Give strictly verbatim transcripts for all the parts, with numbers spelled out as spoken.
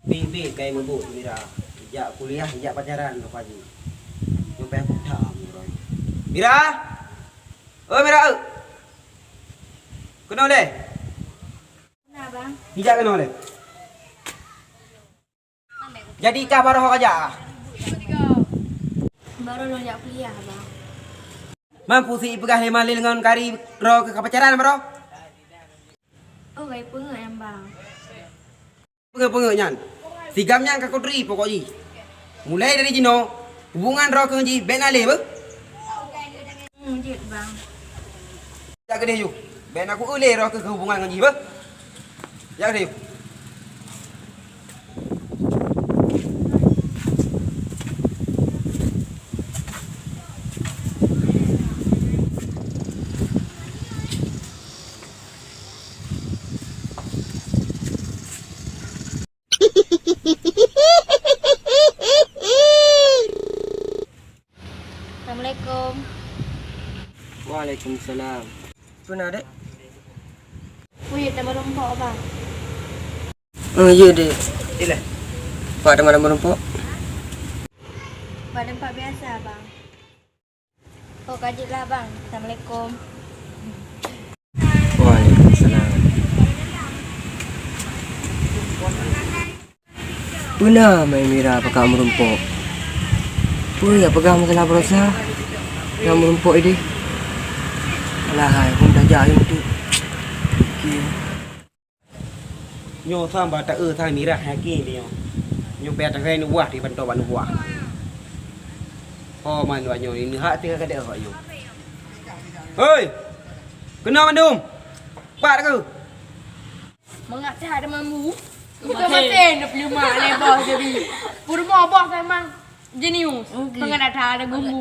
Biet-biet kayée meubuet Mira. Ijak kuliah, ijak pacaran ngon Pak Haji. Nyoe payah kutam uroe nyoe. Mira! Oh Mira! Keunoe lé! Na, Bang. Ijak keunoe lé! Jadi kah baroe ho kajak? Baroe lôn jak kuliah, Bang. Mampu si ipeugah lé Malil ngon Kari droe keuh ka pacaran baroe? Oh, gai peungeut nyan, Bang. Peungeut-peungeut nyan. Sigam nyan ka kuturi pokok jih. Mulai dari jinoe, hubungan droe keuh ngon jih bék na lé beuh. Hmm, jeuet, Bang. Jak keudeh yue. Bék na ku eu lé droe keuh hubungan ngon jih beuh. Jak keudeh yue. Assalamualaikum. Waalaikumsalam. Peue na, Dek? Kuyup teuma rumpok, Bang. Oh, iya, Dek. Ileh. Pak teuma rumpok. Bak teumpat biasa, Bang. Oh, ka jeuet lah, Bang. Assalamualaikum. Waalaikumsalam. Peue na Mai Mira pakak meurumpok? Peue nyang peugah masalah baroesa nyang meurumpok ideh? Alah hai, phon tajak ayeueng teuk. Oke. Nyoe sang ba ta-eu sang mirah yakin nyoe. Nyoe payah tasai nubuah di pantoe bak nubuah. Ho man wak nyoe, neuhak tinggai kadek wak nyoe. Hoi! Keunoe mandum! Pat keu! Mangat that ada mambu. Bukan masin dah pelu mak leh boh jadi. Purmo boh memang jenius. Mangat ada ada gumbu.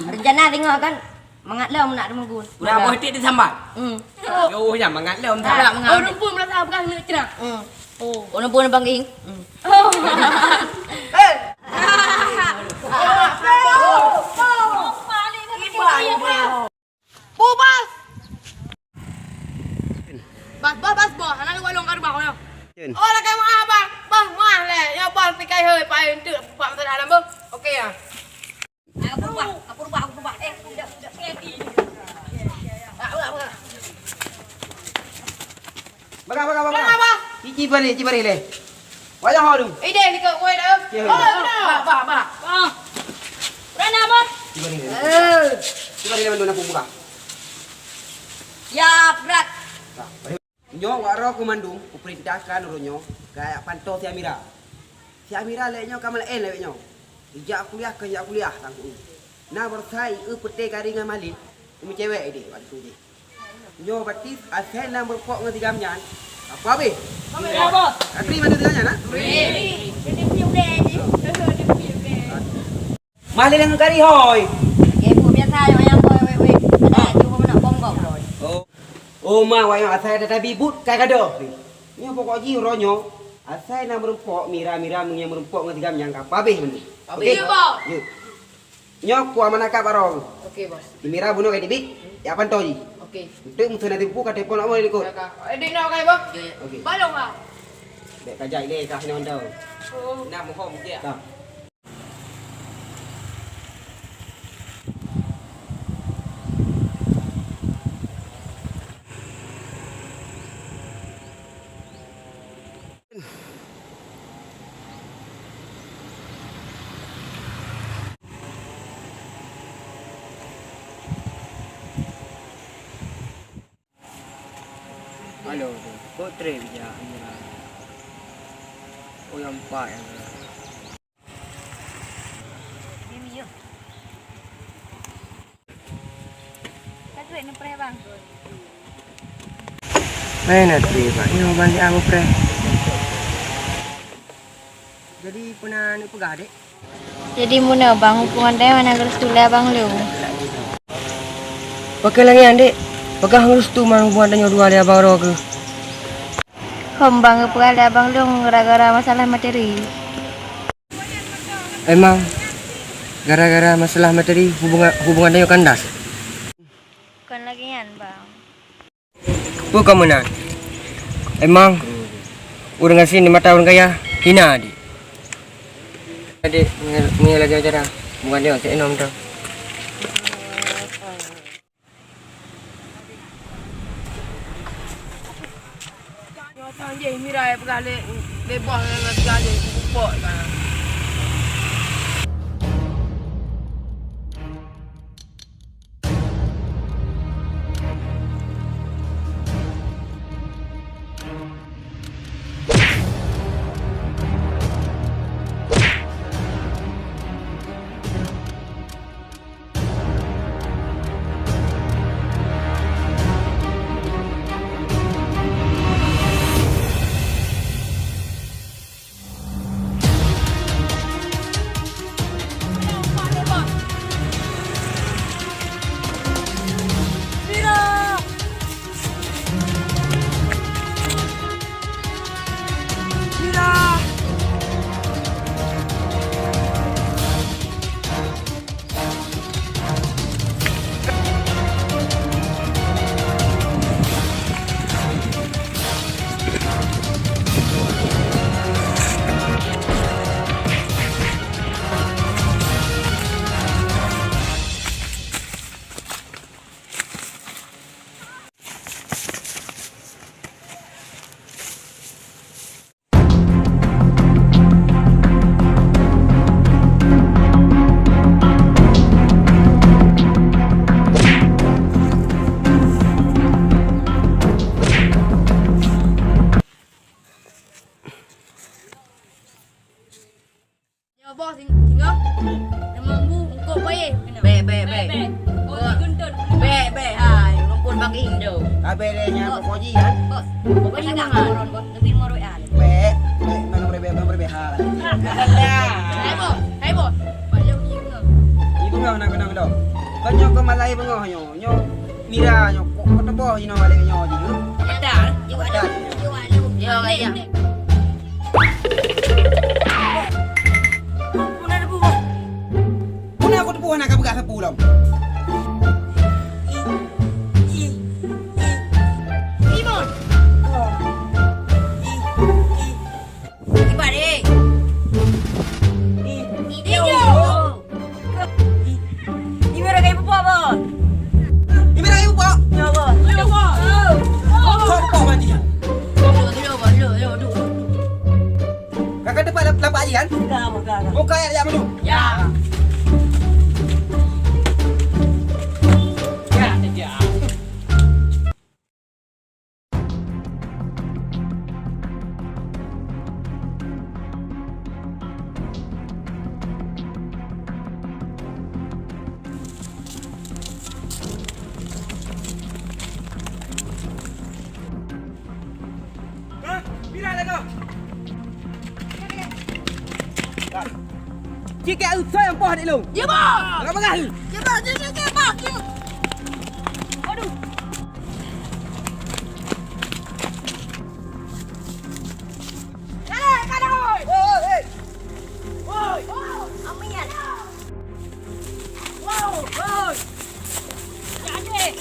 Rencana tengok kan. Mangat lom nak temugun. Udah boh itik disambat. Hmm. Yo, oh, ya mangat lom. Ada mangat. Oh, rumpun merasa apa kan nak cerak. Hmm. Oh. Oh, rumpun bangking. Hmm. Oh. Eh. Bubas. Bas, bas, bas, bas. Anak lu walong ka rumah kau. Oh, lakai mah, bas. Bas, mah leh. Ya, bas, tikai heu, pai untuk buat masa dalam, beuh. Oke ya. Aku berubah, aku berubah, aku berubah. Eh, tidak, tidak. Baga, baga, baga. Baga, baga. Cici bari, cici bari leh. Wayah ho dum. Eh, deh, ni kau, weh, dah. Ya. Oh, dah. Bah, bah, bah. Ah. Berana, bah. Cici bari leh. Eh. Cici bari leh, mandum aku buka. Ya, berat. Nah, bari. Nyoe wak roh keu mandum, kupeurintahkan uroe nyoe, kajak pantoe si Amira. Si Amira lé nyoe ka meulaén lé nyoe. Ijak kuliah, ka ijak kuliah, tangku. Na baroesa i eu peuté kari ngon Malik, meucewek ideh, waktu jih. Nyoe batis asai na meurumpok ngon si Gam nyan, apa habéh? Habéh, Bos. Katri mandum si Gam nyan, ha? Katri. Mah lé ngon kari hôi. Oke, Bu, biasa ayong ayang hôi, weh, weh. Ada aju pun nak bom kau. Oh. Oh, ma, wayang asai ada tabi but, kai gadoh. Nyoe pokok jih uroe nyoe, asai na meurumpok, mira-mira meunyoe meurumpok ngon si Gam nyan ka habéh mandum. Habéh. Oke? Iya, Bos. Yuk. Nyoe ku amanah kat baroe. Oke, Bos. Di mira bunoe ka teubiet, ya pantoe jih. Oke. Untuk musoh nanti buku ka telepon awak likot. Ya, Kak. Eh, di nak kai, Bos? Ya, ya. Oke. Balong, Kak. Dek kajak ilé kah nyoe dah. Oh. Nah, mohon dia. Kah. Halo, kok trép jak, ya? Oh, yang empat, ya. Mana trép, Pak? Nyoe bang, dia apa, Pre? Jadi, pernah nak peugah, Dek? Jadi meunoe bang, hubungan tanyoe hana geurestu lé abang lôn. Pakon lagée nyan, Dek? Pakon hana geurestu man hubungan tanyoe dua lé abang droe keuh? Hom bang, geupeugah lé abang lôn gara-gara masalah materi. Emang gara-gara masalah materi hubungan, hubungan tanyoe kandas? Kon lagée nyan bang. Peue ka meunan? Emang ureuëng gasien di mata ureuëng kaya? Ina, adik. Adik, mengelak lagi ajaran. Bukan dia, cek enam tu. Nyoe sang jih Mira peugah lé, lé boh ngon tiga jih, kupok kan. Nyoe boh sing-, singoh. Teuma bu ungkop payéh. Bèk, bèk, bèk. Bèk, bèk. Bèk, bèk, hai. Rumpun bagi Indo. Abéh lé nyan pokok ji, kan? Bos. Pokok ji mana? Lebih lima rupiah. Bèk, bèk, mana beureubeue, mana beureubeue, hai. Hai, bos. Hai, bos. Pak Jok, ni beungoh. Ni beungoh, nak keunoe, keunoe. Kon nyoe keu malai beungoh nyoe. Nyoe Mira nyoe, kok, kok teuboh inoe balik nyoe jih, eh? Pedas, eh? Pedas. Yo, gaya. Peue na teupeue, Bos? Peue na aku teupeue na ka peugah sapeue lom? I, i, i, Imon. Oh. I, i. Kiban, eh. Ijo. Ijo. Ijo dah kayu pupuk, Bos. Ijo dah kayu pupuk? Ya, Bos. Ya, Bos. Sopoh mati, ya. Duduk, duduk, Bos. Duduk, duduk, duduk, duduk. Kakak tempat lap-, lapak aja, kan? Dah, Bos, dah, dah. Buka ya, ya, dulu. Ya. Ya, ya. Hah? Bila dah kau? Cikak usai ampoh adik lu. Ya, Bos. Agak bagah. Ya, Bos. Ya, ya, ya, Bos. Ya. Aduh. Eh, kada, oi. Oi, oi, oi. Oi. Amin. Wow, oi. Ya, adik.